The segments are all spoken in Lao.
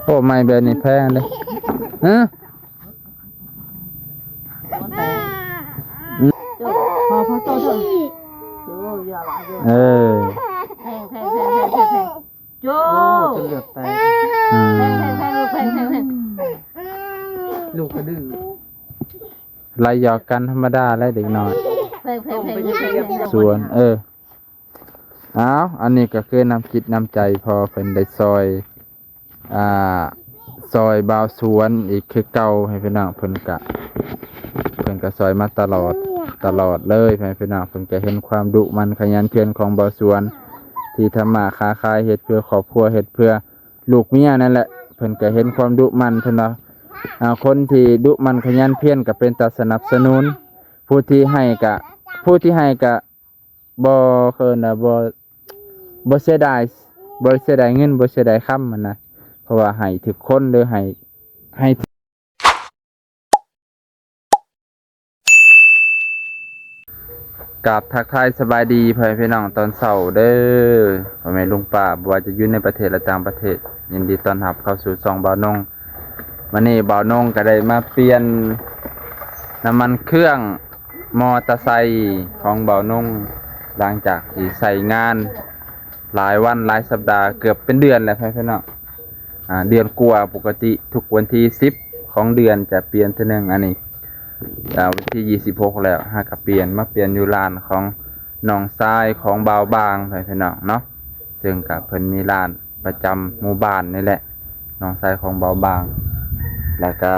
ໂອ້ ໄມ້ແບບນີ້ແພງເດ້. ຮະ? ອືມ ພໍ ພໍ ໂຕ ໂຕ ເອີ ແພງ ແພງ ແພງ ແພງ ແພງ ໂຈ້ ໂອ້ ຈົນເລືອດແຕກ. ອືມ ແພງ ແພງ ແພງ ລູກແພງ ແພງ ແພງ ລູກກະດື້. ໄລ່ຫຍອກກັນທຳມະດາແຫຼະເດັກນ້ອຍ ແພງ ແພງ ແພງ ແພງ ແພງ ສວນ ເອີ. ອ້າວ ອັນນີ້ກໍຄືນ້ຳຈິດນ້ຳໃຈ ພໍ່ເພິ່ນໄດ້ຊ່ອຍ ອ່າ ຊ່ອຍບ່າວສວນອີກຄືເກົ່າ ໃຫ້ພີ່ນ້ອງ. ເພິ່ນກະ ເພິ່ນກະຊ່ອຍມາຕະຫຼອດ ຕະຫຼອດເລີຍ ໃຫ້ພີ່ນ້ອງ. ເພິ່ນກະເຫັນຄວາມດຸໝັ່ນຂະຫຍັນຂຽນຂອງບ່າວສວນ ທີ່ທຳມາຄ້າຂາຍ ເຮັດເພື່ອຄອບຄົວ ເຮັດເພື່ອລູກເມຍນັ້ນແຫຼະ. ເພິ່ນກະເຫັນຄວາມດຸໝັ່ນ ເພິ່ນວ່າ ອ່າ ຄົນທີ່ດຸໝັ່ນຂະຫຍັນພຽນກະເປັນຕາສະໜັບສະໜູນ. ຜູ້ທີ່ໃຫ້ກະ ຜູ້ທີ່ໃຫ້ກະ ບໍ່ ເອີ້ນວ່າ ບໍ່ ບໍ່ເສຍດາຍ ບໍ່ເສຍດາຍເງິນ ບໍ່ເສຍດາຍຄຳຫັ້ນນະ. ເພາະວ່າໃຫ້ຖືກຄົນ ຫຼື ໃຫ້ ໃຫ້ ກາບທັກທາຍສະບາຍດີພໍ່ແມ່ພີ່ນ້ອງຕອນເຊົ້າເດີ້ ພໍ່ແມ່ລຸງປ້າ ບໍ່ວ່າຈະຢູ່ໃນປະເທດ ແລະ ຕ່າງປະເທດ. ຍິນດີຕ້ອນຮັບເຂົ້າສູ່ຊ່ອງບ່າວນົງ. ມື້ນີ້ບ່າວນົງກໍໄດ້ມາປ່ຽນນ້ຳມັນເຄື່ອງມໍເຕີໄຊຂອງບ່າວນົງ ຫຼັງຈາກທີ່ໃຊ້ງານຫຼາຍວັນຫຼາຍສັບດາ ເກືອບເປັນເດືອນແລ້ວ ພໍ່ແມ່ພີ່ນ້ອງ. ອ່າ ເດືອນກວ່າ ປົກກະຕິທຸກວັນທີສິບຂອງເດືອນຈະປ່ຽນເທື່ອໜຶ່ງ. ອັນນີ້ ອ່າ ວັນທີຊາວຫົກແລ້ວ ຫາກະປ່ຽນ ມາປ່ຽນຢູ່ຮ້ານຂອງນ້ອງຊາຍຂອງບ່າວບາງ ພໍ່ແມ່ພີ່ນ້ອງເນາະ. ເຊິ່ງກະເພິ່ນມີຮ້ານ ປະຈຳໝູ່ບ້ານນີ້ແຫຼະ ນ້ອງຊາຍຂອງບ່າວບາງ. ແລ້ວກະ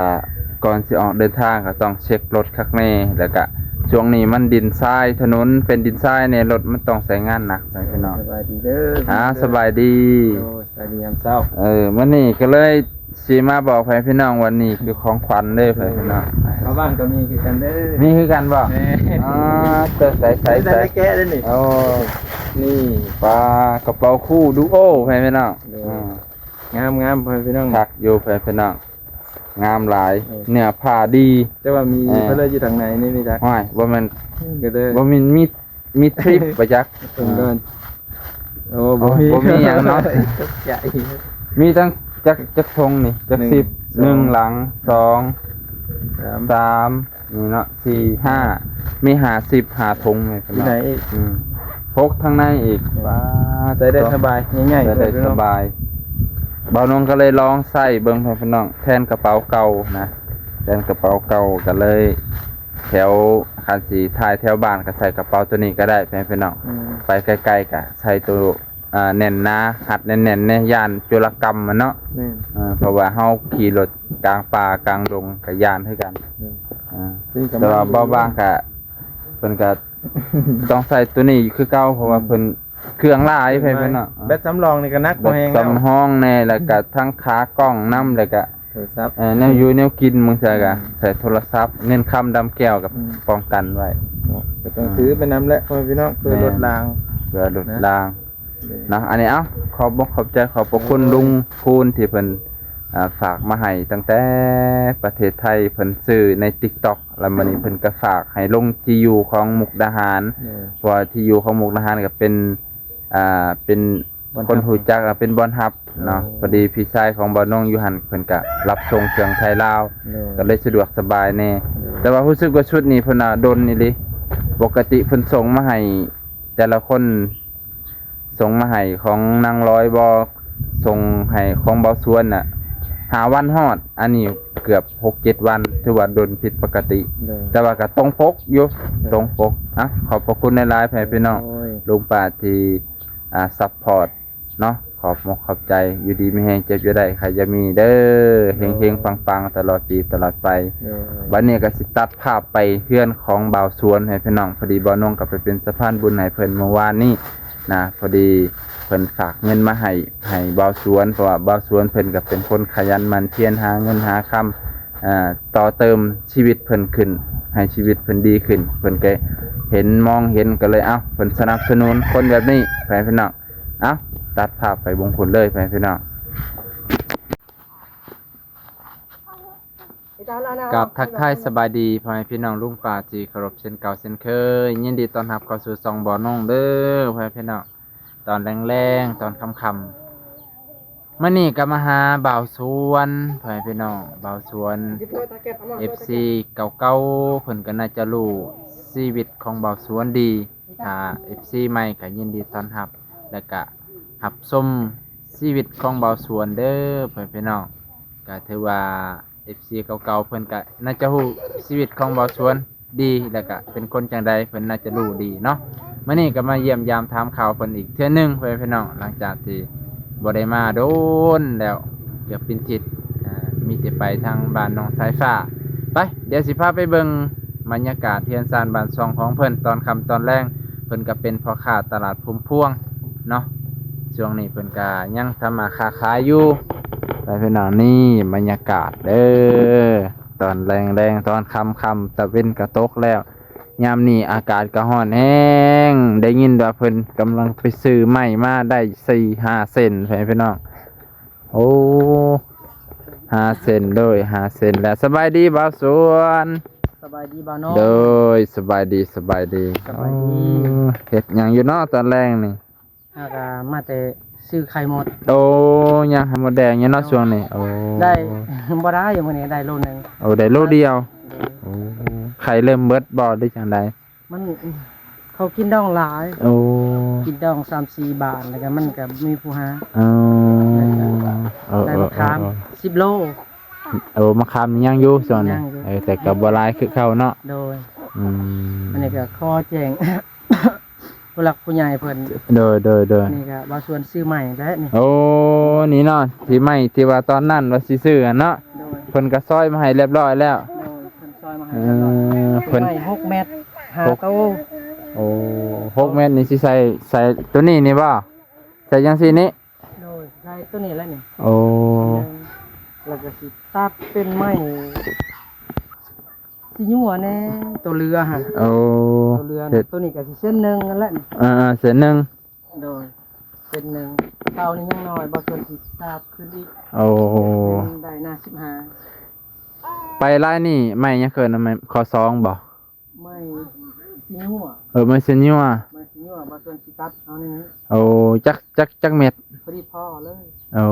ກ່ອນຊິອອກເດີນທາງກໍຕ້ອງເຊັກລົດຄັກແນ່. ແລ້ວກະຊ່ວງນີ້ມັນດິນຊາຍ ຖະໜົນເປັນດິນຊາຍແນ່ ລົດມັນຕ້ອງໃຊ້ງານໜັກ ພີ່ນ້ອງ. ສະບາຍດີເດີ້ ອ່າ ສະບາຍດີ ໂດຍ ສະບາຍດີຍາມເຊົ້າ. ເອີ ມື້ນີ້ກໍເລີຍຊິມາບອກໃຫ້ພີ່ນ້ອງວ່ານີ້ຄືຂອງຂວັນເດີ້ ພີ່ນ້ອງ. ເຂົ້າບ້ານກໍມີຄືກັນເດີ້ ມີຄືກັນບໍ່? ແມ່ນ ອໍ ເຕີ ໃສ່ ໃສ່ ໃສ່ ໃສ່ ແກະເດ້ນີ້. ໂອ້ ນີ້ ປາ ກະເປົາຄູ່ດູໂອ ພໍ່ແມ່ພີ່ນ້ອງ. ໂດຍ ອ່າ ງາມໆ ພໍ່ແມ່ພີ່ນ້ອງ ຄັກຢູ່ ພໍ່ແມ່ພີ່ນ້ອງ ງາມຫຼາຍ. ເອີ ເນື້ອຜ້າດີ ແຕ່ວ່າມີ ເອີ ເພິ່ນເລີຍຢູ່ທາງໃນນີ້ມີຈັກ ໂອ້ຍ ບໍ່ແມ່ນ ກໍເລີຍ ບໍ່ມີ ມີ ມີທຣິບບໍ່ຈັກ. ເບິ່ງກ່ອນ ອ່າ ໂອ້ ບໍ່ມີ ບໍ່ມີຫຍັງເນາະ ຕົກໃຈ. ມີທັງຈັກ ຈັກຖົງນີ້ ຈັກສິບ ໜຶ່ງ ໜຶ່ງຫຼັງ ສອງ ສາມ ສາມ ນີ້ເນາະ ສີ່ ຫ້າ ມີຫ້າສິບຫ້າຖົງນີ້ ພີ່ນ້ອງ. ຢູ່ໃນອີກ ອືມ ພົກທາງໃນອີກ. ເອີ ປາ ໃສ່ໄດ້ສະບາຍ ງ່າຍໆ ໃສ່ໄດ້ ເພິ່ນເນາະ ສະບາຍ. ບ່າວນົງກໍເລີຍລອງໃຊ້ເບິ່ງ ພີ່ນ້ອງ ແທນກະເປົາເກົ່ານະ ແທນກະເປົາເກົ່າ ກໍເລີຍແຖວ ຄັນຊິຖ່າຍແຖວບ້ານກໍໃສ່ກະເປົາໂຕນີ້ກໍໄດ້ ພີ່ນ້ອງ. ອືມ ໄປໄກໆກໍໃສ່ໂຕ ອ່າ ແໜ້ນໜາ ຮັດແໜ້ນໆແນ່ ຢ້ານໂຈລະກຳຫັ້ນເນາະ. ແມ່ນ ເອີ ເພາະວ່າເຮົາຂີ່ລົດກາງປ່າກາງດົງກໍຢ້ານຄືກັນ. ແມ່ນ ອ່າ ແຕ່ວ່າບ່າວບາງກະ ເພິ່ນກະຕ້ອງໃສ່ໂຕນີ້ຄືເກົ່າ ເພາະວ່າ ອືມ ເພິ່ນເຄື່ອງຫຼາຍ ເພິ່ນເນາະ. ແບັດສຳຮອງນີ້ກໍໜັກພໍແຮງແລ້ວ ແບັດສຳຮອງແນ່ ແລ້ວກະທັງຂາກ້ອງນຳ ແລ້ວກະ ໂທລະສັບ ເອີ ແນວຢູ່ແນວກິນ ບາງເທື່ອກະ ອືມ ໃສ່ໂທລະສັບ ເງິນຄຳດຳແກ້ວ ກໍ ອືມ ປ້ອງກັນໄວ້. ກໍຕ້ອງ ອ່າ ຖືໄປນຳແຫຼະ ພໍ່ແມ່ພີ່ນ້ອງ ເພື່ອ ແມ່ນ ລົດລາງ ເພື່ອລົດລາງ ນະ ເນາະ. ອັນນີ້ ເອົ້າ ຂອບອົກຂອບໃຈ ຂອບພະຄຸນ ໂອ້ຍ ລຸງຄູນ ທີ່ເພິ່ນ ອ່າ ຝາກມາໃຫ້ຕັ້ງແຕ່ປະເທດໄທ ເພິ່ນຊື້ໃນຕິກຕັອກ ແລ້ວມື້ນີ້ເພິ່ນກໍຝາກໃຫ້ລົງທີ່ຢູ່ຂອງມຸກດາຫານ ເອີ ເພາະວ່າທີ່ຢູ່ຂອງມຸກດາຫານກໍເປັນ ອ່າ ເປັນ ບ່ອນຮັບ ຄົນຮູ້ຈັກ ເປັນບ່ອນຮັບເນາະ. ໂອ້ ພໍດີພີ່ຊາຍຂອງບ່າວນົງຢູ່ຫັ້ນ ເພິ່ນກະຮັບສົ່ງເຄື່ອງໄທລາວ ໂດຍ ກໍເລີຍສະດວກສະບາຍແນ່. ໂດຍ ແຕ່ວ່າຮູ້ສຶກວ່າຊຸດນີ້ເພິ່ນວ່າດົນອີ່ຫຼີ ປົກກະຕິເພິ່ນສົ່ງມາໃຫ້ແຕ່ລະຄົນ ສົ່ງມາໃຫ້ຂອງນາງລອຍບໍ່ ສົ່ງໃຫ້ຂອງບ່າວສວນນະ ຫ້າວັນຮອດ ອັນນີ້ເກືອບຫົກເຈັດວັນ ຖືວ່າດົນຜິດປົກກະຕິ. ໂດຍ ແຕ່ວ່າກໍຕົງປົກຢູ່ ໂດຍ ຕົງປົກ. ອ່ະ ຂອບພະຄຸນຫຼາຍໆ ພໍ່ແມ່ພີ່ນ້ອງ ໂອ້ຍ ລຸງປ້າທີ່ ອ່າ ຊັບພອດເນາະ ຂອບມົກຂອບໃຈ. ຢູ່ດີມີແຮງ ເຈັບຢ່າໄດ້ ໄຂ້ຢ່າມີເດີ້ ໂດຍ ເຮັງໆ ປັງໆ ຕະຫຼອດປີຕະຫຼອດໄປ. ໂດຍ ບັດນີ້ກໍຊິຕັດພາບໄປເຮືອນຂອງບ່າວສວນໃຫ້ພີ່ນ້ອງ ພໍດີບ່າວນົງກໍໄປເປັນສະພານບຸນໃຫ້ເພິ່ນມື້ວານນີ້ນະ ພໍດີເພິ່ນຝາກເງິນມາໃຫ້ ໃຫ້ບ່າວສວນ ເພາະວ່າບ່າວສວນເພິ່ນກໍເປັນຄົນຂະຫຍັນໝັ່ນພຽນ ຫາເງິນຫາຄຳ ອ່າ ຕໍ່ເຕີມຊີວິດເພິ່ນຂຶ້ນ ໃຫ້ຊີວິດເພິ່ນດີຂຶ້ນ. ເພິ່ນກໍເຫັນ ມອງເຫັນ ກໍເລີຍ ເອົ້າ ເພິ່ນສະໜັບສະໜູນຄົນແບບນີ້ ພໍ່ແມ່ພີ່ນ້ອງ. ເອົ້າ ຕັດພາບໄປເບິ່ງພຸ້ນເລີຍ ພໍ່ແມ່ພີ່ນ້ອງ. ກາບທັກທາຍສະບາຍດີ ພໍ່ແມ່ພີ່ນ້ອງລຸງປ້າທີ່ເຄົາລົບເຊັ່ນເກົ່າເຊັ່ນເຄີຍ. ຍິນດີຕ້ອນຮັບເຂົ້າສູ່ຊ່ອງບ່າວນົງເດີ້ ພໍ່ແມ່ພີ່ນ້ອງ. ຕອນແລງໆ ຕອນຄ່ຳໆ ມື້ນີ້ກໍມາຫາບ່າວສວນ ພໍ່ແມ່ພີ່ນ້ອງ ບ່າວສວນ ເອັຟຊີ ເກົ່າໆ ເພິ່ນກໍໜ້າຈະຮູ້ຊີວິດຂອງບ່າວສວນດີ. ຖ້າເອັຟຊີໃໝ່ກໍຍິນດີຕ້ອນຮັບ ແລະກະຮັບຊົມຊີວິດຂອງບ່າວສວນເດີ ພໍ່ແມ່ພີ່ນ້ອງ. ກໍຖືວ່າ ເອັຟຊີ ເກົ່າໆ ເພິ່ນກະໜ້າຈະຮູ້ຊີວິດຂອງບ່າວສວນດີ ແລ້ວກະເປັນຄົນຈັ່ງໃດ ເພິ່ນໜ້າຈະຮູ້ດີເນາະ. ມື້ນີ້ກໍມາຢ້ຽມຢາມຖາມຂ່າວເພິ່ນອີກເທື່ອໜຶ່ງ ພໍ່ແມ່ພີ່ນ້ອງ ຫຼັງຈາກທີ່ບໍ່ໄດ້ມາໂດນແລ້ວ ເກືອບເປັນທິດ ອ່າ ມີແຕ່ໄປທາງບ້ານໜອງສາຍຟ້າ. ໄປ ດຽວຊິພາໄປເບິ່ງບັນຍາກາດເຮືອນຊານບ້ານຊ່ອງຂອງເພິ່ນຕອນຄ່ຳຕອນແລງ. ເພິ່ນກໍເປັນພໍ່ຄ້າຕະຫຼາດພູມພວງເນາະ ຊ່ວງນີ້ເພິ່ນກໍຍັງທຳມາຄ້າຂາຍຢູ່ ໄປພີ່ນ້ອງ. ນີ້ບັນຍາກາດເດີ ຕອນແລງໆ ຕອນຄ່ຳໆ ຕາເວັນກໍຕົກແລ້ວ. ຍາມນີ້ອາກາດກໍຮ້ອນແຮງ ໄດ້ຍິນວ່າເພິ່ນກຳລັງໄປຊື້ໄມ້ມາໄດ້ສີ່ຫ້າເສັ້ນ ພີ່ນ້ອງ. ໂອ້ ຫ້າເສັ້ນ ໂດຍ ຫ້າເສັ້ນແລ້ວ. ສະບາຍດີບ່າວສວນ. ສະບາຍດີບ່າວນ້ອງ. ໂດຍ ສະບາຍດີ ສະບາຍດີ. ສະບາຍດີ. ໂອ້ ເຮັດຫຍັງຢູ່ເນາະຕອນແລງນີ້? ຫາກະມາແຕ່ຊື້ໄຂ່ມົດ. ໂອ້ ຍ່າງໄຂ່ມົດແດງຢູ່ເນາະ ໂດຍ ຊ່ວງນີ້. ໂອ້ ໄດ້ ບໍ່ໄດ້ ມື້ນີ້ໄດ້ໂລໜຶ່ງ. ໂອ້ ໄດ້ໂລດຽວ. ໂດຍ. ໂອ້ ໄຂ່ເລີ່ມເບິດບໍ່ ຫຼືຈັ່ງໃດ? ມັນ ເຂົາກິນດອງຫຼາຍ. ໂອ້ ກິນດອງສາມສີ່ບາດ ແລ້ວກໍມັນກໍມີຜູ້ຫາ. ອໍ ແລ້ວກໍ ເອີ ໄດ້ມະຂາມ ເອີ ເອີ ສິບໂລ. ໂອ້ ມະຂາມຍັງຢູ່ຊ່ວງນີ້. ຍັງຢູ່. ເອີ ແຕ່ກໍບໍ່ຫຼາຍຄືເກົ່າເນາະ. ໂດຍ. ອືມ ອັນນີ້ກໍຂໍແຈ້ງ ຜູ້ຫຼັກຜູ້ໃຫຍ່ເພິ່ນ. ໂດຍ ໂດຍ ໂດຍ. ນີ້ກໍບ່າວສວນຊື້ໃໝ່ແລ້ວນີ້. ໂອ້ ນີ້ເນາະ ທີ່ໃໝ່ທີ່ວ່າຕອນນັ້ນວ່າຊິຊື້ຫັ້ນເນາະ. ໂດຍ. ເພິ່ນກໍຊອຍມາໃຫ້ລຽບຮ້ອຍແລ້ວ. ໂດຍ. ເພິ່ນຊອຍມາໃຫ້ ເອີ ລຽບຮ້ອຍ. ເພິ່ນ ໄມ້ຫົກແມັດ ຫ້າໂຕ. ໂອ້ ຫົກແມັດນີ້ຊິໃສ່ ໃສ່ໂຕນີ້ນີ້ບໍ່? ໃສ່ຈັ່ງຊີ້ນີ້? ໂດຍ ໃສ່ໂຕນີ້ແຫຼະນີ້. ໂອ້ ແລ້ວກໍຊິຕັດເປັນໄມ້ສີຍົວແດ່ ໂຕເຫຼືອຫັ້ນ. ໂອ້ ໂຕເຫຼືອ ເຮັດ ໂຕນີ້ກໍຊິເສັ້ນໜຶ່ງຫັ້ນແຫຼະນີ້. ເອີ ເສັ້ນໜຶ່ງ. ໂດຍ ເສັ້ນໜຶ່ງ. ເຕົານີ້ຍັງນ້ອຍ ບໍ່ສ່ວນຊິຕັດຂຶ້ນອີກ. ໂອ້ ໄດ້ໜ້າສິບຫ້າ. ໄປລາຍນີ້ໄມ້ຫຍັງເອີ້ນ ໄມ້ ຄໍສອງບໍ່? ໄມ້ຊີຍົວ. ເອີ ໄມ້ຊີຍົວ. ໄມ້ຊີຍົວ ບ່າວສວນຊິຕັດເອົານີ້. ໂອ້ ຈັກ ຈັກ ຈັກແມັດ? ພໍດີພໍເລີຍ. ໂອ້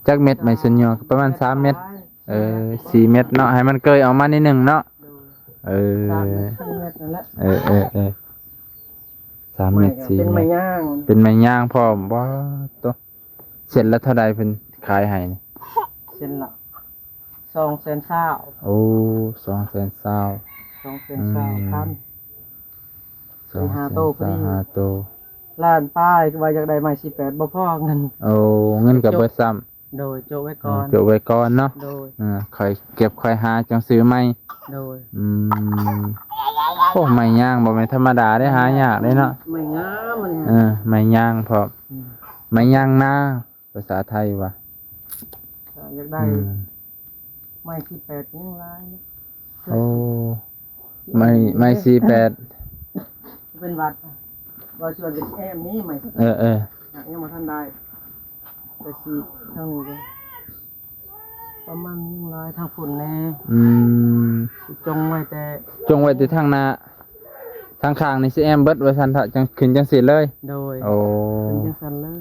ຈັກແມັດໄມ້ຊີຍົວ? ປະມານສາມແມັດ. ເອີ ສີ່ແມັດເນາະ ໃຫ້ມັນເກີຍອອກມານິດໜຶ່ງເນາະ. ໂດຍ. ເອີ ສາມແມັດ ສີ່ແມັດນັ້ນແຫຼະ. ເອີ ເອີ ເອີ ສາມແມັດ ສີ່ແມັດ. ເປັນໄມ້ຍາງ ເປັນໄມ້ຍາງພ້ອມ. ບໍ່ໂຕ ເສັ້ນລະເທົ່າໃດເພິ່ນຂາຍໃຫ້ນີ້? ເສັ້ນລະ ສອງແສນຊາວ. ໂອ້ ສອງແສນຊາວ. ສອງແສນຊາວພັນ. ອືມ ສອງແສນຊາວ ຫ້າໂຕ ຫ້າໂຕ. ລ້ານປາຍ ວ່າຢາກໄດ້ໄມ້ສີ່ແປດ ບໍ່ພໍເງິນ. ໂອ້ ເງິນກໍເບິດຊ້ຳ. ໂດຍ ໂຈະໄວ້ກ່ອນ. ເອີ ໂຈະໄວ້ກ່ອນເນາະ. ໂດຍ. ເອີ ຄ່ອຍເກັບຄ່ອຍຫາຈັ່ງຊື້ໃໝ່. ໂດຍ. ອືມ ໂອ້ ໄມ້ຍາງບໍ່ແມ່ນທຳມະດາເດ້ ຫາຍາກເດ້ເນາະ. ໄມ້ງາມອັນນີ້. ເອີ ໄມ້ຍາງພ້ອມ. ອືມ ໄມ້ຍາງນາ ພາສາໄທວ່າ. ກໍຢາກໄດ້ ອືມ ໄມ້ສີ່ແປດຍັງຫຼາຍ. ໂອ້ ໄມ້ ໄມ້ສີ່ແປດ ເປັນຫວັດ. ວ່າສ່ວນເປັນແອມນີ້ໄມ້. ເອີ ເອີ ຍັງບໍ່ທັນໄດ້ ແຕ່ຊິທາງນີ້ເດ້ ປະມານຍັງຫຼາຍ ທາງພຸ້ນແດ່. ອືມ ຈົງໄວ້ແຕ່ ຈົງໄວ້ແຕ່ທາງໜ້າ. ທາງຂ້າງນີ້ຊິແອມເບິດວ່າຊັ້ນເຖາະ ຈັ່ງຂຶ້ນຈັ່ງຊີ້ເລີຍ. ໂດຍ. ໂອ້ ຂຶ້ນຈັ່ງຊັ້ນເລີຍ.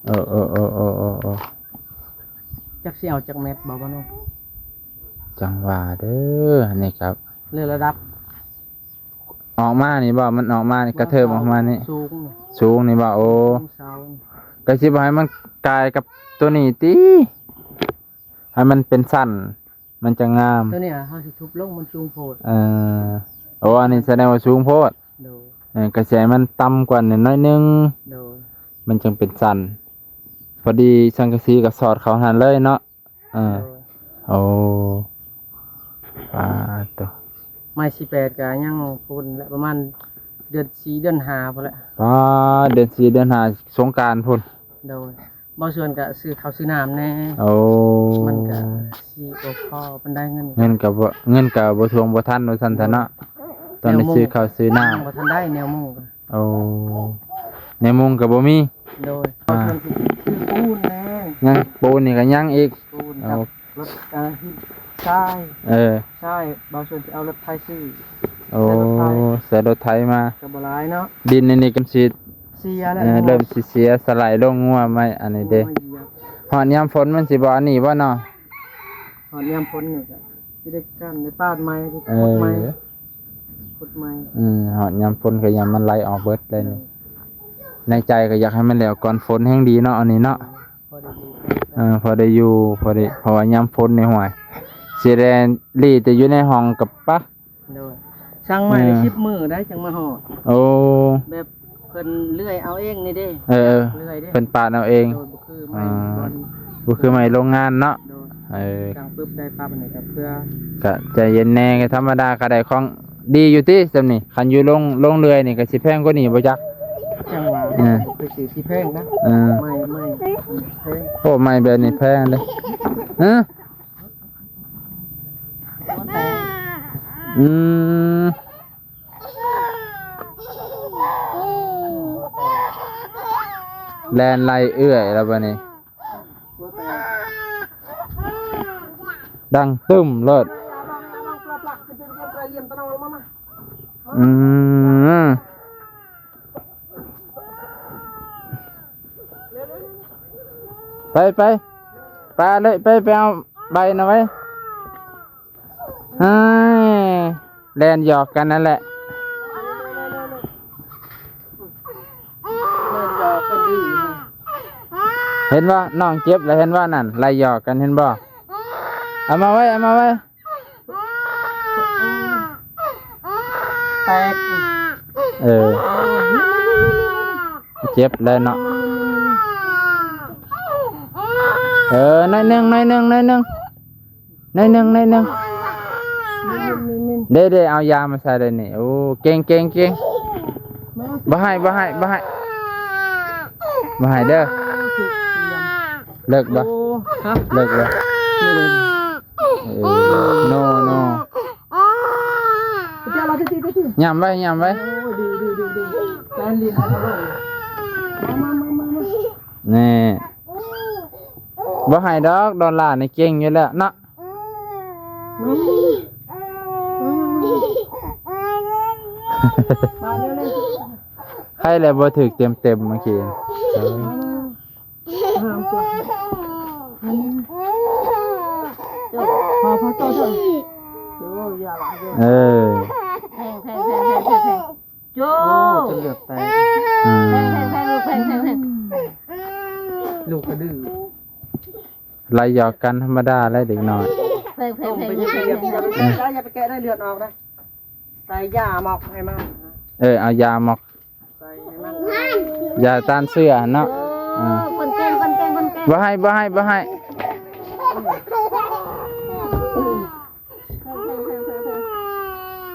ເອີ ເອີ ເອີ ເອີ ເອີ ເອີ ຈັກຊິເອົາຈັກແມັດບໍ່ ບ່າວໂນ? ຈັ່ງວ່າເດີ ອັນນີ້ຄັບ ເລື່ອນລະດັບ. ອອກມານີ້ບໍ່? ມັນອອກມານີ້ ກະເທີບອອກມານີ້ ສູງ ສູງນີ້ບໍ່? ໂອ້ ສູງເສົາ. ກະຊິບໍ່ໃຫ້ມັນກາຍກັບໂຕນີ້ຕິ ໃຫ້ມັນເປັນຊັ້ນ ມັນຈະງາມ. ໂຕນີ້ເຮົາຊິທຸບລົງ ມັນສູງໂພດ. ເອີ ໂອ້ ອັນນີ້ສະແດງວ່າສູງໂພດ. ໂດຍ. ເອີ ກະຊິໃຫ້ມັນຕ່ຳກວ່າໜ້ອຍໜຶ່ງ. ໂດຍ. ມັນຈຶ່ງເປັນຊັ້ນ ພໍດີສັງກະສີກໍສອດເຂົ້າຫັ້ນເລີຍເນາະ. ເອີ. ໂດຍ. ໂອ້ ປາດໂຕ ໄມ້ສີ່ແປດກໍຍັງພຸ້ນແຫຼະ ປະມານເດືອນສີ່ເດືອນຫ້າພຸ້ນແຫຼະ. ປາດ ເດືອນສີ່ເດືອນຫ້າ ສົງການພຸ້ນ. ໂດຍ. ບ່າວສວນກະຊື້ເຂົ້າຊື້ນ້ຳແດ່. ໂອ້ ມັນກະຊິບໍ່ພໍປານໃດເງິນ. ເງິນກະບໍ່ ເງິນກະບໍ່ຖ້ວງບໍ່ທັນວ່າຊັ້ນຊະເນາະ. ໂດຍ. ຕອນນີ້ຊື້ເຂົ້າຊື້ນ້ຳ ຍັງບໍ່ທັນໄດ້ແນວມຸງ. ໂອ້ ແນວມຸງກະບໍ່ມີ. ໂດຍ. ອ່າ ເຂົາເພິ່ນຊິຊື້ປູນແດ່. ຍັງ ປູນນີ້ກະຍັງອີກ. ປູນ ເອົາ ກັບລົດ ເອີ ຫີນຊາຍ. ເອີ ຊາຍ ບ່າວສວນຊິເອົາລົດໄຖຊື້. ໂອ້ ໃສ່ລົດໄຖ ໃສ່ລົດໄຖມາ ກໍບໍ່ຫຼາຍເນາະ. ດິນໃນນີ້ກໍຊິເສຍແລ້ວ. ເອີ ເລີ່ມຊິເສຍ ສະໄຫຼລົງ ງົວມາ ອັນນີ້ເດ້ ງົວມາຢຽບ. ຮອດຍາມຝົນມັນຊິບໍ່ອັນນີ້ບໍ່ເນາະ? ຮອດຍາມຝົນນີ້ກໍຊິໄດ້ກັ້ນໄດ້ປາດໃໝ່ ໄດ້ ເອີ ຂຸດໃໝ່ ຂຸດໃໝ່. ອືມ ຮອດຍາມຝົນກໍຍາມມັນໄຫຼອອກເບິດເລີຍນີ້. ໂດຍ ໃນໃຈກໍຢາກໃຫ້ມັນແລ້ວກ່ອນຝົນແຮງດີເນາະ ອັນນີ້ເນາະ. ພໍໄດ້ຢູ່ ເອີ ພໍໄດ້ຢູ່ ພໍໄດ້ ເພາະວ່າຍາມຝົນນີ້ ຫ້ວຍ ຊິແລ່ນລີ້ແຕ່ຢູ່ໃນຫ້ອງກັບປະ. ໂດຍ ສັ່ງໄມ້ໄດ້ ເອີ ສິບມື້ໄດ໋ ຈັ່ງມາຮອດ. ໂອ້ ແບບເພິ່ນເລື່ອຍເອົາເອງນີ້ເດ້. ເອີ ເລື່ອຍເດ້ ເພິ່ນປາດເອົາເອງ. ໂດຍ ບໍ່ຄືໄມ້ ອ່າ ບໍ່ຄືໄມ້ໂລງງານເນາະ. ໂດຍ ເອີ ສັ່ງປຶບໄດ້ປັບ ອັນນີ້ກໍເພື່ອ ກະໃຈເຢັນແດ່ ກໍທຳມະດາ ກໍໄດ້ຂອງດີຢູ່ຕິຊ່ຳນີ້. ຄັນຢູ່ໂລງ ໂລງເລື່ອຍນີ້ກໍຊິແພງກວ່ານີ້ບໍ່ຈັກ? ຈັ່ງວ່າ ເອີ ບໍ່ໄປຊື້ທີ່ແພງນະ. ເອີ ໄມ້ ໄມ້ແພງ. ໂອ້ ໄມ້ແບບນີ້ແພງເດ້. ຮະ? ອືມ ແລ່ນໄລ່ເອື້ອຍແລ້ວບັດນີ້ ດັງຕຶ້ມໂລດ. ອືມ ໄປ ໄປ ໄປເລີຍ ໄປ ໄປເອົາໃບນະໄວ້. ເຮີ້ຍ ແລ່ນຫຍອກກັນນັ້ນແຫຼະ. ເຫັນບໍ່ ນ້ອງເຈັບແລ້ວ ເຫັນບໍ່ນັ້ນ ໄລ່ຫຍອກກັນ ເຫັນບໍ່? ເອົາມາໄວ້ ເອົາມາໄວ້. ແຕກ. ເອີ ເຈັບແລ້ວເນາະ. ເອີ ໜ້ອຍໜຶ່ງ ໜ້ອຍໜຶ່ງ ໜ້ອຍໜຶ່ງ ໜ້ອຍໜຶ່ງ ໜ້ອຍໜຶ່ງ. ເດ້ ເດ້ ເອົາຢາມາໃສ່ເລີຍນີ້. ໂອ້ ເກັ່ງ ເກັ່ງ ເກັ່ງ. ບໍ່ໃຫ້ ບໍ່ໃຫ້ ບໍ່ໃຫ້ ບໍ່ໃຫ້ເດີ້. ເລິກບໍ່? ໂອ້ ຮະ? ເລິກບໍ່? ເອີ ໂນ ໂນ. ຫຍ້ຳໄວ້ ຫຍ້ຳໄວ້. ໂອ້ ດີ ດີ ດີ ດີ. ແລ່ນຫຼິ້ນ ມາ ມາ ມາ ມາ ມາ. ນີ້ ບໍ່ໃຫ້ດອກ ດອນລານີ້ເກັ່ງຢູ່ແລ້ວເນາະ. ໄຄແຫຼະບໍ່ຖືກເຕັມໆເມື່ອກີ້. ເອີ ແພງ ແພງ ແພງ ແພງ ແພງ ແພງ. ໂຈ້ ໂອ້ ຈົນເລືອດແຕກ. ອືມ ແພງ ແພງ ແພງ ລູກກະດື້ ໄລ່ຫຍອກກັນທຳມະດາແຫຼະເດັກນ້ອຍ. ແພງ ແພງ ແພງ ແພງ ແພງ ຢ່າ ຢ່າໄປແກະໄດ້ ເລືອດອອກນະ. ໃສ່ຢາໝອກໃຫ້ມັນ. ເອີ ເອົາຢາໝອກ ໃສ່ໃຫ້ມັນ ຢາຕ້ານເຊື້ອຫັ້ນເນາະ. ເອີ ອືມ ຄົນເກັ່ງ ຄົນເກັ່ງ ຄົນເກັ່ງ. ບໍ່ໃຫ້ ບໍ່ໃຫ້ ບໍ່ໃຫ້.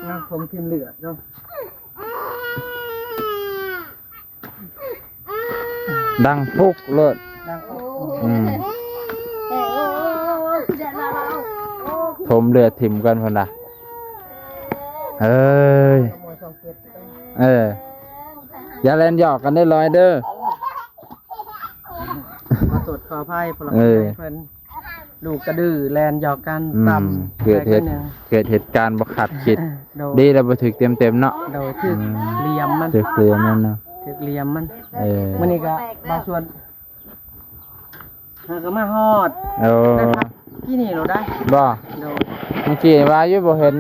ນະ ຜົມຖິ້ມເລືອດເນາະ. ດັງປຸກໂລດ. ດັງປຸກ. ອືມ ຖົມເລືອດຖິ້ມກ່ອນພຸ້ນນະ. ເອີຍ ເອີ ຢ່າແລ່ນຫຍອກກັນເດີ້ ລອຍເດີ້. ຂໍໂທດຂໍອະໄພ ພວກເຮົາ ເອີ ເພິ່ນ ລູກກະດື້ແລ່ນຫຍອກກັນ. ອືມ ຕຳ ເກີດເຫດ ເກີດເຫດການບໍ່ຄາດຄິດ. ໂດຍ ດີແລ້ວບໍ່ຖືກເຕັມໆເນາະ. ໂດຍ ຖືກ ອືມ ຫຼ່ຽມມັນ ຖືກຫຼ່ຽມມັນເນາະ ຖືກຫຼ່ຽມມັນ. ເອີ ມື້ນີ້ກໍບາງສ່ວນຫາກໍມາຮອດ. ໂອ້ ໄດ້ພັກທີ່ນີ້ໂລດໄດ໋. ບໍ່ ໂດຍ ເມື່ອກີ້ວ່າຢູ່ບໍ່ເຫັນ.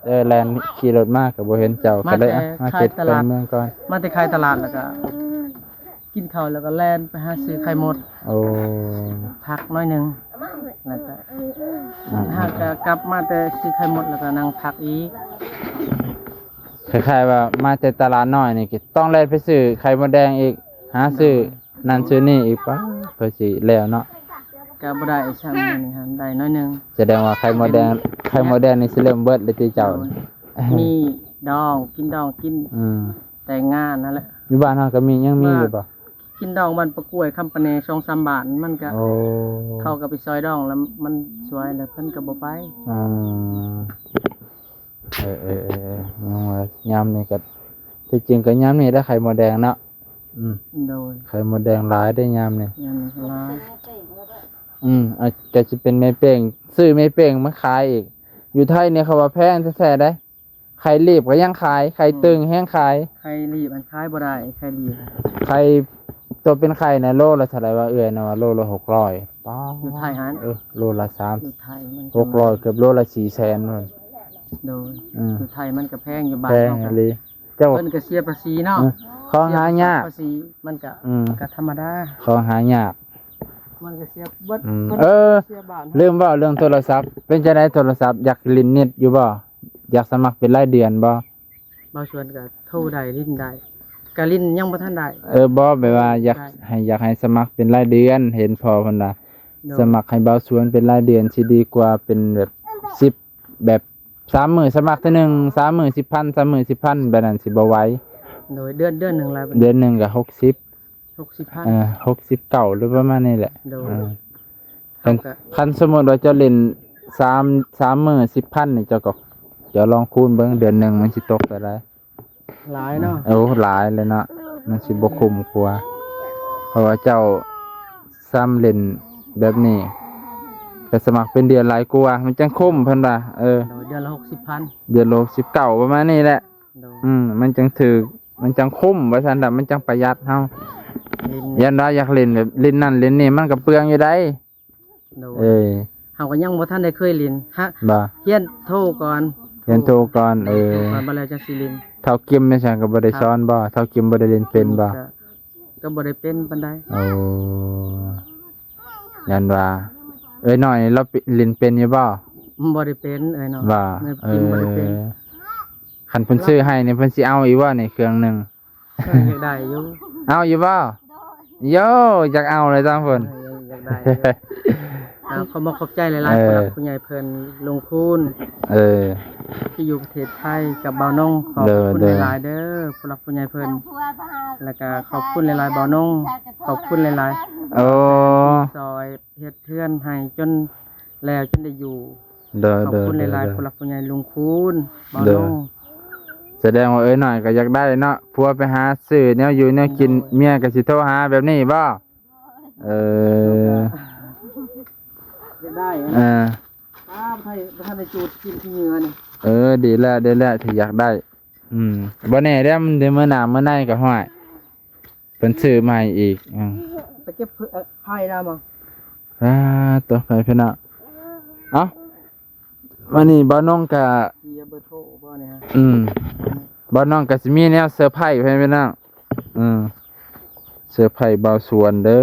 ເອີ ແລ່ນຂີ່ລົດມາກໍບໍ່ເຫັນເຈົ້າ ມາ ກໍເລີຍ ແຕ່ ມາເກັບ ຂາຍຕະຫຼາດ ແຕ່ເມືອງກ່ອນ. ມາແຕ່ຂາຍຕະຫຼາດ ແລ້ວກໍກິນເຂົ້າ ແລ້ວກໍແລ່ນໄປຫາຊື້ໄຂ່ມົດ. ໂອ້ ພັກໜ້ອຍໜຶ່ງ ແລ້ວກໍ ອ່າ ຫາກໍກັບມາແຕ່ຊື້ໄຂ່ມົດ ແລ້ວກໍນັ່ງພັກອີກ. ຄ້າຍໆວ່າມາແຕ່ຕະຫຼາດນ້ອຍນີ້ ກໍຕ້ອງແລ່ນໄປຊື້ໄຂ່ມົດແດງອີກ ຫາຊື້ ໂດຍ ນັ້ນຊື້ນີ້ອີກ ປະ ເພື່ອຊິແລ້ວເນາະ. ກໍບໍ່ໄດ້ຊ່ຳນີ້ຫັ້ນ ໄດ້ໜ້ອຍໜຶ່ງ. ສະແດງວ່າໄຂ່ມົດແດງ ໄຂ່ມົດແດງນີ້ຊິເລີ່ມເບິດແລ້ວຕິເຈົ້າ? ໂດຍ ມີດອງ ກິນດອງ ກິນ ອືມ ແຕ່ງງານຫັ້ນແຫຼະ. ຢູ່ບ້ານເຮົາກໍມີ ຍັງມີຢູ່ບໍ່? ກິນດອງບ້ານປາກ້ວຍ ຄຳປະແນ ສອງສາມບ້ານ ມັນກໍ ໂອ້ ເຂົາກໍໄປຊອຍດອງ ແລ້ວມັນສວຍ ແລ້ວເພິ່ນກໍບໍ່ໄປ. ອືມ ເອີ ເອີ ເອີ ເອີ ຍັງວ່າຍາມນີ້ກໍ ທີ່ຈິງກໍຍາມນີ້ແຫຼະ ໄຂ່ມົດແດງເນາະ. ອືມ ໂດຍ ໄຂ່ມົດແດງຫຼາຍເດ້ຍາມນີ້ ຍາມນີ້ກໍຫຼາຍ. ອືມ ອາ ກໍຊິເປັນແມ່ເປ້ງ ຊື້ແມ່ເປ້ງມາຂາຍອີກ. ຢູ່ໄທນີ້ເຂົາວ່າແພງແທ້ໆເດ້. ໄຂ່ລີບກໍຍັງຂາຍ ໄຂ່ຕຶງແຮງຂາຍ. ໄຂ່ລີບອັນຂາຍບໍ່ໄດ້ ໄຂ່ລີບ ໄຂ່ ຕົວເປັນໄຂ່ນະ ໂລລະເທົ່າໃດວະເອື້ອຍນະ ວ່າໂລລະຫົກຮ້ອຍ ປ້າ ຢູ່ໄທຫັ້ນ ເອີ ໂລລະສາມ ຢູ່ໄທມັນກໍ ຫົກຮ້ອຍ ເກືອບໂລລະສີ່ແສນພຸ້ນ ໂດຍ ອືມ ຢູ່ໄທມັນກໍແພງຢູ່ ບ້ານເຮົາກໍ ເຈົ້າ ເພິ່ນກໍເສຍພາສີເນາະ ເອີ ຂອງຫາຍາກ ພາສີມັນກໍ ອືມ ກໍທຳມະດາ ຂອງຫາຍາກ ມັນກໍເສຍເບິດ ອືມ ເພິ່ນ ເອີ ເສຍບ້ານ ລືມເວົ້າເລື່ອງໂທລະສັບ ເປັນຈັ່ງໃດໂທລະສັບ ຢາກຫຼິ້ນເນັດຢູ່ບໍ່? ຢາກສະໝັກເປັນລາຍເດືອນບໍ່? ບ່າວສວນກໍໂທໄດ້ ຫຼິ້ນໄດ້ ກໍຫຼິ້ນຍັງບໍ່ທັນໄດ້ ເອີ ບໍ່ ແບບວ່າຢາກ ໄດ້ ໃຫ້ ຢາກໃຫ້ສະໝັກເປັນລາຍເດືອນ ເຫັນພໍ່ເພິ່ນວ່າ ໂດຍ ສະໝັກໃຫ້ບ່າວສວນເປັນລາຍເດືອນຊິດີກວ່າເປັນແບບສິບ ແບບສາມມື້ສະໝັກເທື່ອໜຶ່ງ ສາມມື້ສິບພັນ ສາມມື້ສິບພັນ ແບບນັ້ນຊິບໍ່ໄຫວ ໂດຍ ເດືອນ ເດືອນໜຶ່ງຫຼາຍປານໃດ? ເດືອນໜຶ່ງກໍຫົກສິບ ຫົກສິບພັນ ເອີ ຫົກສິບເກົ້າ ຫຼືປະມານນີ້ແຫຼະ ໂດຍ ເອີ ຄັນ ເຮົາກໍ ຄັນສົມມຸດວ່າເຈົ້າຫຼິ້ນສາມ ສາມມື້ສິບພັນນີ້ ເຈົ້າກໍ ເຈົ້າລອງຄູນເບິ່ງ ເດືອນໜຶ່ງມັນຊິຕົກເທົ່າໃດ? ຫຼາຍເນາະ ໂອ້ ຫຼາຍເລີຍເນາະ ມັນຊິບໍ່ຄຸ້ມກວ່າ ເພາະວ່າເຈົ້າຊ້ຳຫຼິ້ນແບບນີ້ ກໍສະໝັກເປັນເດືອນຫຼາຍກວ່າ ມັນຈັ່ງຄຸ້ມເພິ່ນວ່າ ເອີ ໂດຍ ເດືອນລະຫົກສິບພັນ ເດືອນລະຫົກສິບເກົ້າ ປະມານນີ້ແຫຼະ ໂດຍ ອືມ ມັນຈັ່ງຖືກ ມັນຈັ່ງຄຸ້ມວ່າຊັ້ນດະ ມັນຈັ່ງປະຢັດເຮົາ ຫຼິ້ນ ຢ້ານວ່າຢາກຫຼິ້ນແບບຫຼິ້ນນັ້ນຫຼິ້ນນີ້ ມັນກໍເປືອງຢູ່ໃດ ໂດຍ ເອີ ເຮົາກໍຍັງບໍ່ທັນໄດ້ເຄີຍຫຼິ້ນ ຮະ ບໍ່ ຮຽນໂທກ່ອນ ຮຽນໂທກ່ອນ ເອີ ໂທກ່ອນ ບັດແລ້ວຈັ່ງຊິຫຼິ້ນ ເຖົ້າກິມແມ່ນຫຍັງກໍບໍ່ໄດ້ສອນບໍ່? ເຖົ້າກິມບໍ່ໄດ້ຫຼິ້ນເປັນບໍ່? ກໍ ກໍບໍ່ໄດ້ເປັນປານໃດ ໂອ້ ຢ້ານວ່າ ເອີຍນ້ອຍລາວເປັນ ຫຼິ້ນເປັນຢູ່ບໍ່? ບໍ່ໄດ້ເປັນ ເອີຍນ້ອຍ ບໍ່ ເອີຍກິມບໍ່ໄດ້ເປັນ ເອີ ຄັນເພິ່ນຊື້ໃຫ້ນີ້ ເພິ່ນຊິເອົາອີກບໍ່ນີ້ເຄື່ອງໜຶ່ງ? ເອີ ຢາກໄດ້ຢູ່ ເອົາຢູ່ບໍ່? ໂຢ ຢາກເອົາເລີຍຕາງເພິ່ນ ເອີ ຢາກໄດ້ຢູ່ ເອົາ ຂໍຂອບໃຈ ຂອບໃຈຫຼາຍໆ ເອີ ຜູ້ຫຼັກຜູ້ໃຫຍ່ເພິ່ນ ລຸງຄູນ ເອີ ທີ່ຢູ່ປະເທດໄທ ກັບບ່າວນົງ ຂອບ ໂດຍ ຄຸນ ໂດຍ ຫຼາຍໆເດີ ຜູ້ຫຼັກຜູ້ໃຫຍ່ເພິ່ນ ແລ້ວກໍຂອບຄຸນຫຼາຍໆບ່າວນົງ ຂອບຄຸນຫຼາຍໆ ໂອ້ ທີ່ຊ່ອຍເຮັດເຮືອນໃຫ້ຈົນ ແລ້ວຈຶ່ງໄດ້ຢູ່ ໂດຍ ຂອບຄຸນຫຼາຍໆ ໂດຍ ຜູ້ຫຼັກຜູ້ໃຫຍ່ ລຸງຄູນ ບ່າວ ໂດຍ ນົງ ສະແດງວ່າເອີຍນ້ອຍກໍຢາກໄດ້ເນາະ ຜົວໄປຫາຊື້ແນວຢູ່ແນວກິນ ໂດຍ ເມຍກໍຊິໂທຫາແບບນີ້ບໍ່? ເອີ ຢາກໄດ້ ເອີ ປ້າ ບໍ່ທັນ ບໍ່ທັນໄດ້ຈູດກິນຂີ້ເຫຍື້ອນີ້ ເອີ ດີແລ້ວ ດີແລ້ວທີ່ຢາກໄດ້ ອືມ ບໍ່ແນ່ເດ້ ມັນເດີ ມື້ໜ້າມື້ໃນກໍ ຫ້ວຍ ເພິ່ນຊື້ໃໝ່ອີກ ອືມ ໄປເກັບ ເອີ ໄຜ່ນຳ ອ່າ ໂຕ ໄປພີ່ນ້ອງ ເອົ້າ ມື້ນີ້ບ່າວນົງກະ ເບີໂທບໍ່ນີ້ ອືມ ບ່າວນົງກະຊິມີແນວເຊີໄພໃຫ້ພີ່ນ້ອງ ອືມ ເຊີໄພບ່າວສວນເດີ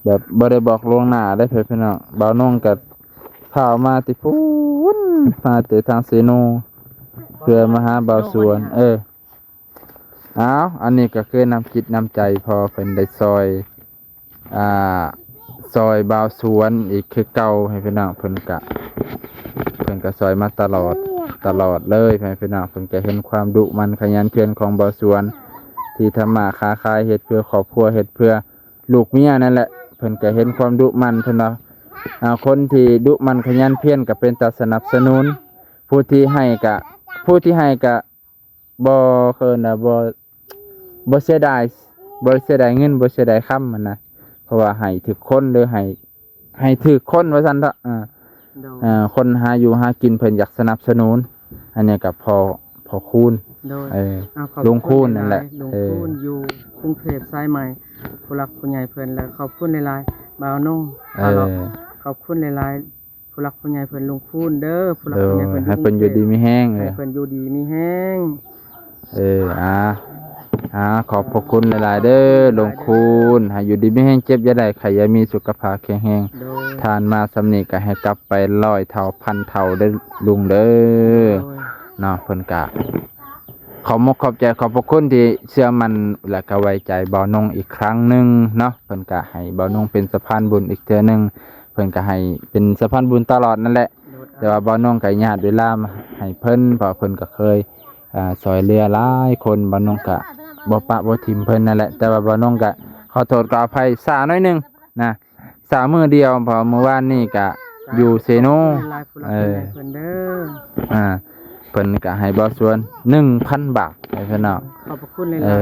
ແບບບໍ່ໄດ້ບອກລ່ວງໜ້າເດ້ພີ່ນ້ອງ ບ່າວນົງກະພາອອກມາແຕ່ພຸ້ນ ມາແຕ່ທາງເຊໂນ ເພື່ອມາຫາບ່າວສວນ ເອີ ອ້າວ ອັນນີ້ກໍຄືນ້ຳຈິດນ້ຳໃຈ ພໍ່ເພິ່ນໄດ້ຊ່ອຍ ອ່າ ຊ່ອຍບ່າວສວນອີກຄືເກົ່າ ໃຫ້ພີ່ນ້ອງ ເພິ່ນກະ ເພິ່ນກະຊ່ອຍມາຕະຫຼອດ ຕະຫຼອດເລີຍ ໃຫ້ພີ່ນ້ອງ ເພິ່ນກະເຫັນຄວາມດຸໝັ່ນຂະຫຍັນຂຽນຂອງບ່າວສວນ ທີ່ທຳມາຄ້າຂາຍ ເຮັດເພື່ອຄອບຄົວ ເຮັດເພື່ອລູກເມຍນັ້ນແຫຼະ ເພິ່ນກະເຫັນຄວາມດຸໝັ່ນ ເພິ່ນວ່າ ອ່າ ຄົນທີ່ດຸໝັ່ນຂະຫຍັນຂຽນກະເປັນຕາສະໜັບສະໜູນ ຜູ້ທີ່ໃຫ້ກະ ຜູ້ທີ່ໃຫ້ກະ ບໍ່ ເອີ້ນວ່າບໍ່ ບໍ່ເສຍດາຍ ບໍ່ເສຍດາຍເງິນ ບໍ່ເສຍດາຍຄຳຫັ້ນນະ ເພາະວ່າໃຫ້ຖືກຄົນ ຫຼືໃຫ້ ໃຫ້ຖືກຄົນວ່າຊັ້ນເຖາະ ເອີ ໂດຍ ເອີ ຄົນຫາຢູ່ຫາກິນເພິ່ນຢາກສະໜັບສະໜູນ ອັນນີ້ກໍພໍ່ ພໍ່ຄູນ ໂດຍ ເອີ ເອົາ ຂອບຄຸນ ລຸງຄູນນັ້ນແຫຼະ ລຸງຄູນ ເອີ ຢູ່ກຸງເທບສາຍໃໝ່ ຜູ້ຫຼັກຜູ້ໃຫຍ່ເພິ່ນ ແລະຂອບຄຸນຫຼາຍໆ ບ່າວນົງ ເອີ ຂອບຄຸນຫຼາຍໆ ຜູ້ຫຼັກຜູ້ໃຫຍ່ເພິ່ນ ລຸງຄູນເດີ ຜູ້ຫຼັກຜູ້ໃຫຍ່ເພິ່ນ ໃຫ້ເພິ່ນຢູ່ດີມີແຮງ ໃຫ້ເພິ່ນຢູ່ດີມີແຮງ ເອີ ອ່າ ອ່າ ຂອບພະຄຸນຫຼາຍໆເດີ ລຸງຄູນ ໃຫ້ຢູ່ດີມີແຮງ ເຈັບຢ່າໄດ້ ໄຂ້ຢ່າມີ ສຸຂະພາບແຂງແຮງ ໂດຍ ທ່ານມາສ່ຳນີ້ກໍໃຫ້ກັບໄປຮ້ອຍເທົ່າພັນເທົ່າເດີລຸງເດີ ໂດຍ ເນາະ ເພິ່ນກະ ຂອບມຸກຂອບໃຈ ຂອບພະຄຸນທີ່ເຊື່ອໝັ້ນ ແລະກະໄວ້ໃຈບ່າວນົງອີກຄັ້ງໜຶ່ງເນາະ ເພິ່ນກະໃຫ້ບ່າວນົງເປັນສະພານບຸນອີກເທື່ອໜຶ່ງ ເພິ່ນກະໃຫ້ເປັນສະພານບຸນຕະຫຼອດນັ້ນແຫຼະ ໂດຍ ແຕ່ວ່າບ່າວນົງກະຍາດເວລາໃຫ້ເພິ່ນ ເພາະເພິ່ນກະເຄີຍ ອ່າ ຊ່ອຍເຫຼືອຫຼາຍຄົນ ບ່າວນົງກະບໍ່ປະບໍ່ຖິ້ມເພິ່ນນັ້ນແຫຼະ ແຕ່ວ່າບ່າວນົງກະຂໍໂທດຂໍອະໄພຊ້າໜ້ອຍໜຶ່ງນະ ຊ້າມື້ດຽວ ເພາະມື້ວານນີ້ກະຢູ່ເຊໂນ ເອີ ເພິ່ນເດີ ອ່າ ເພິ່ນກະໃຫ້ບ່າວສວນໜຶ່ງພັນບາດ ໃຫ້ພີ່ນ້ອງ ຂອບພະຄຸນຫຼາຍໆ ເອີ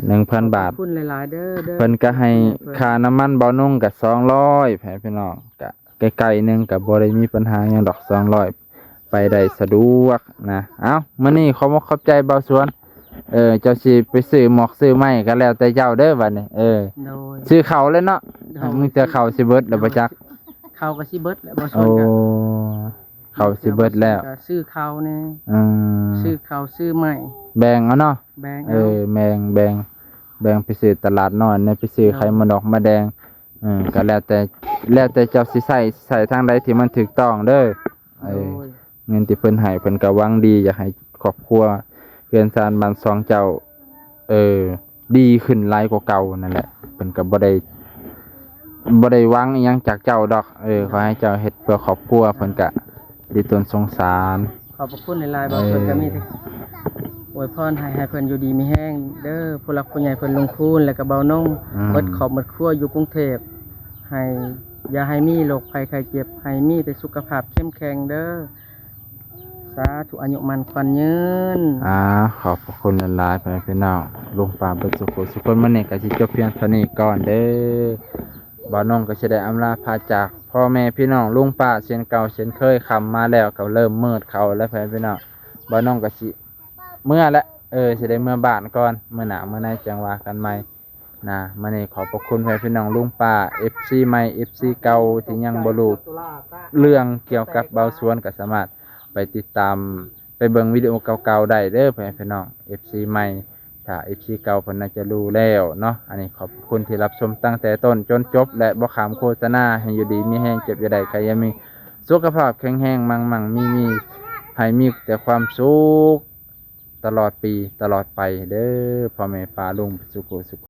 ໜຶ່ງພັນບາດ ຂອບພະຄຸນຫຼາຍໆເດີ ເພິ່ນກະໃຫ້ຄ່ານ້ຳມັນບ່າວນົງກະສອງຮ້ອຍ ໃຫ້ພີ່ນ້ອງ ກະ ໃກ້ໆໜຶ່ງກໍບໍ່ໄດ້ມີບັນຫາຫຍັງດອກ ສອງຮ້ອຍ ໄປໄດ້ສະດວກນະ ເອົ້າ ມື້ນີ້ຂໍມຸກຂອບໃຈບ່າວສວນ ເອີ ເຈົ້າຊິໄປຊື້ໝອກຊື້ໄມ້ກໍແລ້ວແຕ່ເຈົ້າເດີບັດນີ້. ເອີ ໂດຍ ຊື້ເຂົ້າແລ້ວເນາະ. ໂດຍ ມີແຕ່ເຂົ້າຊິເບິດແລ້ວບໍ່ຈັກ. ເຂົ້າກໍຊິເບິດແລ້ວ ບໍ່ຊວນກໍ ໂອ້ ເຂົ້າຊິເບິດແລ້ວ ກໍຊື້ເຂົ້າແດ່. ອືມ ຊື້ເຂົ້າຊື້ໄມ້ ແບ່ງເອົາເນາະ. ແບ່ງ ເອີ ເອົາ ແບ່ງ ແບ່ງ ແບ່ງໄປຊື້ຕະຫຼາດນ້ອຍແດ່ ໄປຊື້ ໂດຍ ໄຂ່ມະນອກມາແດງ. ເອີ ກໍແລ້ວແຕ່ ແລ້ວແຕ່ເຈົ້າຊິໃຊ້ ໃຊ້ທາງໃດທີ່ມັນຖືກຕ້ອງເດີ. ເອີ ໂດຍ ເງິນທີ່ເພິ່ນໃຫ້ ເພິ່ນກໍຫວັງດີ ຢາກໃຫ້ຄອບຄົວເຮືອນຊານບ້ານຊ່ອງເຈົ້າ ເອີ ດີຂຶ້ນຫຼາຍກວ່າເກົ່ານັ້ນແຫຼະ. ເພິ່ນກໍບໍ່ໄດ້ ບໍ່ໄດ້ຫວັງອີ່ຫຍັງຈາກເຈົ້າດອກ. ເອີ ຂໍໃຫ້ເຈົ້າເຮັດເພື່ອຄອບຄົວ ເພິ່ນກະດີຕົນສົງສານ. ຂອບພະຄຸນຫຼາຍໆ. ເອີ ບ່າວສວນກໍມີແຕ່ອວຍພອນໃຫ້ ໃຫ້ເພິ່ນຢູ່ດີມີແຮງເດີ ຜູ້ຫຼັກຜູ້ໃຫຍ່ເພິ່ນ ລຸງຄູນ ແລ້ວກໍບ່າວນົງ ອືມ ເບິດຄອບເບິດຄົວຢູ່ກຸງເທບ ໃຫ້ ຢ່າໃຫ້ມີໂລກໄພໄຂ້ເຈັບ ໃຫ້ມີແຕ່ສຸຂະພາບເຂັ້ມແຂງເດີ. ສາທຸ ອາຍຸໝັ້ນຂວັນຍືນ. ອາ ຂອບພະຄຸນຫຼາຍໆ ພໍ່ແມ່ພີ່ນ້ອງ ລຸງປ້າເບິດສູ່ຜູ້ສູ່ຄົນ. ມື້ນີ້ກໍຊິຈົບພຽງເທົ່ານີ້ກ່ອນເດີ. ບ່າວນົງກໍຊິໄດ້ອຳລາພາຈາກພໍ່ແມ່ພີ່ນ້ອງ ລຸງປ້າເຊັ່ນເກົ່າເຊັ່ນເຄີຍ. ຄ່ຳມາແລ້ວ ກໍເລີ່ມມືດເຂົ້າແລ້ວ ພໍ່ແມ່ພີ່ນ້ອງ. ບ່າວນົງກໍຊິເມືອແລ້ວ ເອີ ຊິໄດ້ເມືອບ້ານກ່ອນ. ມື້ໜ້າມື້ໃນຈັ່ງວ່າກັນໃໝ່. ນະ ມື້ນີ້ຂອບພະຄຸນພໍ່ແມ່ພີ່ນ້ອງ ລຸງປ້າ ເອັຟຊີ ໃໝ່ ເອັຟຊີ ເກົ່າ ທີ່ຍັງບໍ່ຮູ້ເລື່ອງກ່ຽວກັບບ່າວສວນ ກໍສາມາດໄປຕິດຕາມ ໄປເບິ່ງວິດີໂອເກົ່າໆໄດ້ເດີ ພໍ່ແມ່ພີ່ນ້ອງ ເອັຟຊີ ໃໝ່. ຖ້າ ເອັຟຊີ ເກົ່າເພິ່ນໜ້າຈະຮູ້ແລ້ວເນາະ. ອັນນີ້ຂອບພະຄຸນທີ່ຮັບຊົມຕັ້ງແຕ່ຕົ້ນຈົນຈົບ ແລະ ບໍ່ຂ້າມໂຄສະນາ. ໃຫ້ຢູ່ດີມີແຮງ ເຈັບຢ່າໄດ້ ໄຂ້ຢ່າມີ ສຸຂະພາບແຂງແຮງ ໝັ້ງໆມີໆ ໃຫ້ມີແຕ່ຄວາມສຸກຕະຫຼອດປີຕະຫຼອດໄປເດີ ພໍ່ແມ່ປ້າລຸງ ສຸຂູສຸຂ